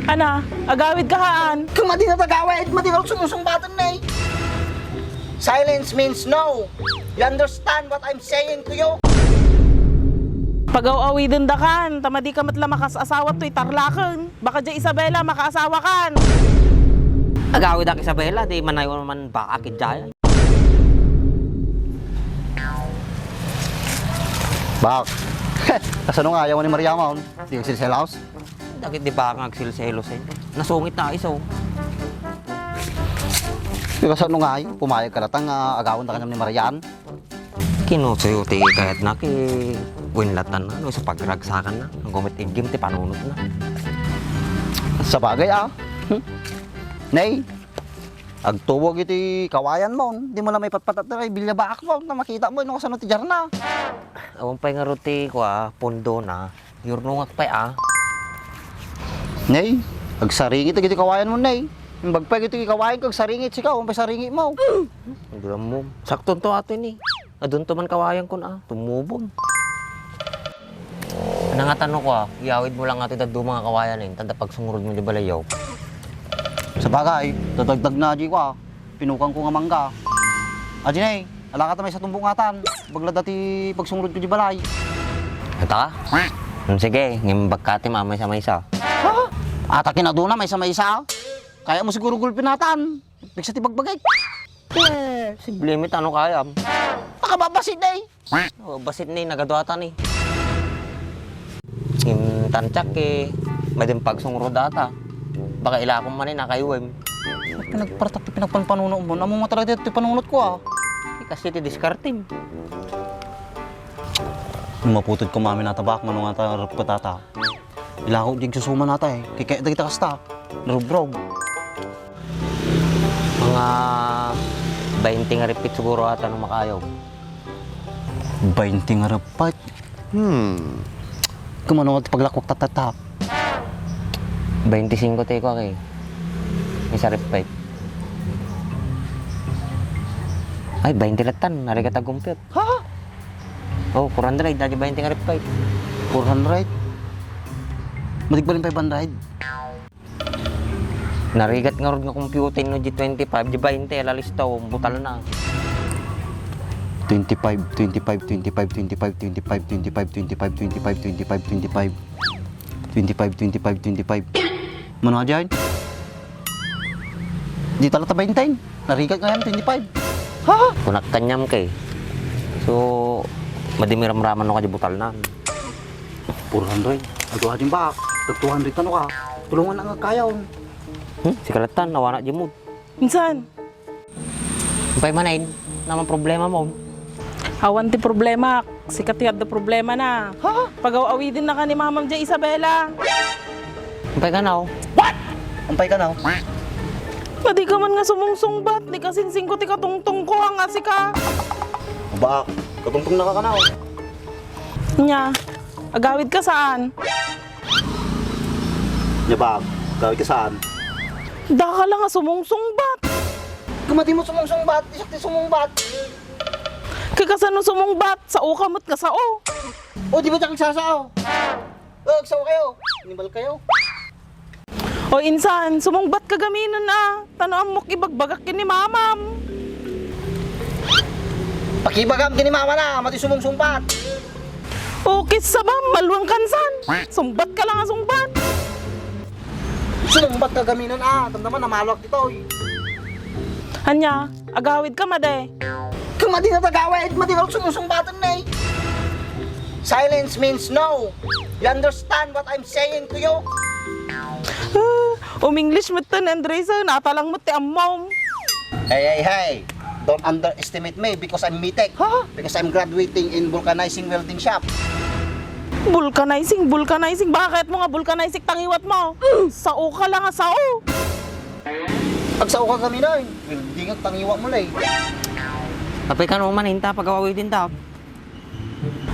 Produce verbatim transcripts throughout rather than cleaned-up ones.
Ana, agawid ka haan. Kung madi na tagawid, madi na sumusumbatan na eh. Silence means no. You understand what I'm saying to you? Pagaw-awiden da kan, ta madi ka met la makas-asawa toy Tarlaken. Baka di Isabela makaasawa kan. Agawid ak Isabela, di manayon man baak idiay. Bak, kasano nga ayaw ni Maria maon? Di agsilselos? Dagiti baka nga agsilselos, eh. Nasungit na iso. Di kasano nga ay, pumayag ka latang nga agawan da kaniam ni Marian? Kinusuyo ti kayatna, ki winlatan na, no, sa pagragsakan na. Ang gumit iggim ti panunot na. Sabagay, ah. Hmm. Nay, agtuwag iti kawayan mo. Di mo lang may patpatat na kay bilya baak mo. Na makita mo, no, kasano ti jarna. Awan pay nga ruti ko, ah, pundo na. Yurnongak pay, ah. Nay, agsaringit dagiti kawayan mo, nay. Imbag pay iti kawayan ko, agsaringit sika, umpay saringit mo. Ang duram mo. Sakto to ato ni. Adun to man kawayan kun, ah, tumubon. Nangatan ko, ah, iyawid mo lang ato daduma nga kawayan, eh. Tanda pagsungurod mo di balayaw. Sabagay, dadagdag na di ko, ah. Pinukan ko nga mangga. Adi nay, alaka ta may sa tumbok ngatan. Baglada ti pagsungurod ko di balay. Ata? Hmm, sige, ngem bagka ti mamaysa-maysa. Ha? Ata kinaduna maysa-maysa? Kaya mo siguro gulpinatan. Pigsa ti bagbagik. Eh, siblimi tano kayam. Makababasit na eh. Oh, basit ni, nagaduatan eh. Ngem tantiak, eh, madin pagsungro data. Baka ilakon man, eh, nakayuem. Pinagpartak ti pinagpanpanuno mo. Amo mo talaga ti panunot ko, ah. Eh, kasi ti diskartim. Maputod ko mami natabak, mano nga ta repet ata. Ilako di agsusuma nata, eh. Kikaya dagita kasta. Narubrog. Mga bainte nga repet siguro ata no makayog. Bainte nga repet. Hmm. Kumano nga ti paglakwak tatatap? Bainte singko ti ikuak, eh. Isa repet. Ay, bainte latan. Narigat agumpiot. Ha? Oh, four hundred. Dadi bainte nga repet. Four hundred? Madigbalin five hundred? Narigat ngarud nga computer no di twenty-five, di bainte, alalista, oh, butal na. Twenty-five, twenty-five, twenty-five, twenty-five, twenty-five, twenty-five, twenty-five, twenty-five, twenty-five, twenty-five. Mano nga diyan? Di tala ta bainte. Narigat nga yan, twenty-five. Ha? Kunak kanyam kay. So, madimiramraman no ka di butal na. Four hundred. Adu ading baak. Tag two hundred kano ka. Tulungan na nga kayaw. Hmm? Sikalatan, nawana di mo. Insan? Umpay manen, naman problema mo. Awan ti problema. Sika ti adda problema na. Ha? Pagaw-awiden na ka ni Mamam diay Isabela. Umpay kanaw. What? Umpay kanaw. Madi ka man nga sumungsungbat, ni kasinsingko ti katungtong ko, nga sika. Baak, katungtong na ka kanaw. Nya, agawid ka saan? Nya baak, agawid ka saan? Daka lang nga sumungsungbat. Kumadi mo sumungsungbat, isak ti sumungbat. Kay kasano sumungbat? Sao ka met nga sao. O, di ba diak agsasao? O, agsao kayo. Animal kayo. O, insan, sumungbat ka gaminen, ah. Tano ammok ibagbagak ken ni mamam. Pakibagam ken ni mama na, madi sumungsungbat. O, kissa ba, malwang kansan. Sungbat ka lang a sungbat. Sumungbat ka gaminen, ah. Tanda man, namalwak ditoy. Anya, agawid ka, madi. Kung madi na tagawid, madi na sumusumbatan na eh. Silence means no. You understand what I'm saying to you? Ah, um-English met ten, Andres, ah. Natalang met ti ammom. Hey, hey, hey. Don't underestimate me because I'm mitek. Ha? Because I'm graduating in vulcanizing welding shop. Vulcanizing, vulcanizing. Bakit mo nga vulcanizing tangiwat mo? Sao ka lang nga sao. Agsao ka kami na eh. Welding at tangiwat mo la eh. Apay kano man inta, pagaw-awiden ta.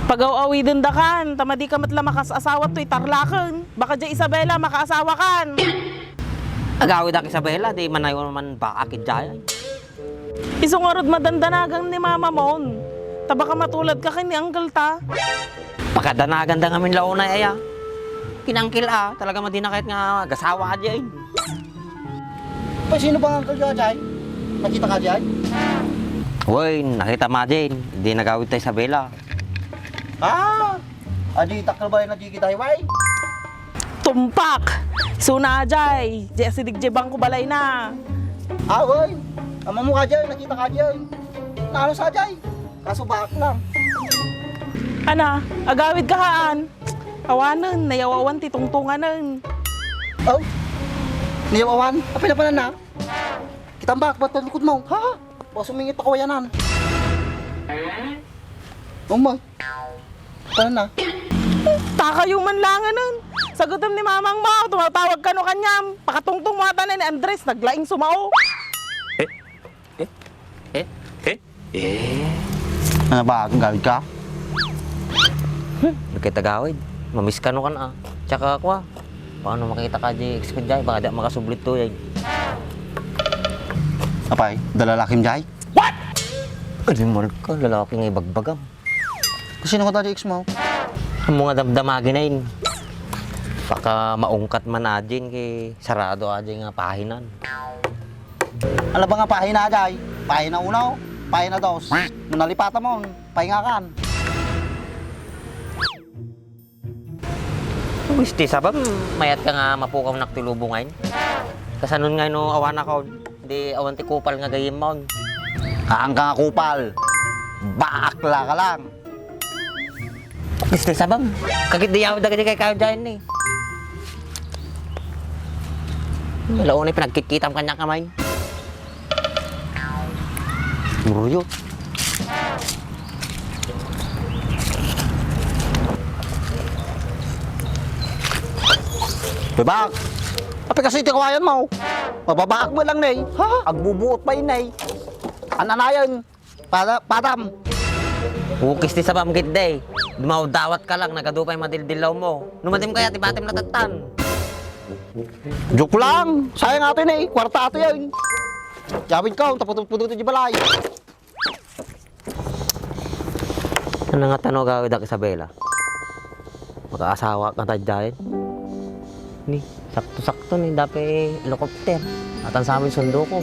Pagaw-awiden da kan, ta madi ka met la makas-asawa toy Tarlaken. Baka di Isabela makaasawa kan. Agawid ak Isabela, di manayon man baak idiay. Isu ngarud madandanagan ni mama mon. Ta baka matulad ka ken ni uncle ta. Pakadanagan da ngamin la unay aya. Kinangkil a, talaga madinakayat nga agasawa a diay. Pay, sino ba nga angkelyo a diay? Nakita ka diay? Wen, nakita ma diay, di nagawid ta Isabela. Ah, adi takkel balay na digi tayo, way? Tumpak! Suna a diay, diay asideg diay bangko balayna. Ah, way. Ammo ka diay, nakita ka diay. Naano sa diay? Kaso baak lang. Ana, agawid ka haan. Awanen, nayaw-awan ti tungtunganen. Aw? Nayaw-awan? Apay napanan na? Kitambak, ba't likod mo? Ha? Baka sumingit pa kawayanan. Oh my. Panan na? Takayo man langanen. Sagutem ni mamang mo, tumatawag kano kaniam. Pakatungtong mo ata na ni Andres, naglaing sumao. Eh? Eh? Eh? Eh? Eh? Ano ba? Ang gawid ka? Hmm, nakita gawid. Mamiss kano kan, ah. Tsaka, kwa, paano makita ka di ex ko diay? Baka di makasublit to, eh. Apay, da lalakim diay? What? Adi, mahal ka, lalaki nga ibagbagam. Kasino ka ta di ex mo? Amo nga damdamagi na yun. Baka maungkat man adin, kay sarado adin nga pahinan. Ala ba nga pahina, jay? Pahina uno, pahina dos. No nalipatan mo, pahingakan. Wisti, sabam, mayat ka nga mapukaw nak ti lubong ngayon. Kasanon nga no awan ako, di awan ti kupal nga gayim maon. Haan ka nga kupal. Bakla ka lang. Mister Sabam, kagit di yaw dagiti kay kayo dyan ni. Wala unay pinagkitkitam kanya kamay. Muruyo. Bebak! Apay kasi iti kawayan mo? Mababaak mo lang, nay. Ha? Agbubuot pa, inay. Ananayan. Para, patam. Ukis ti sabam, gitday. Dumawdawat ka lang, nagadu pay madildilaw mo. Numadim kaya ti batim natattan. Joke lang. Sayang ato yun eh. Kwarta ato yun. Yawid ka, taputupudot di balay. Ano nga tano gawid ak, Isabela? Makaasawa ka tadyayen? Ni, sakto-sakto ni, dapat helicopter. Atan sa amin sundo ko.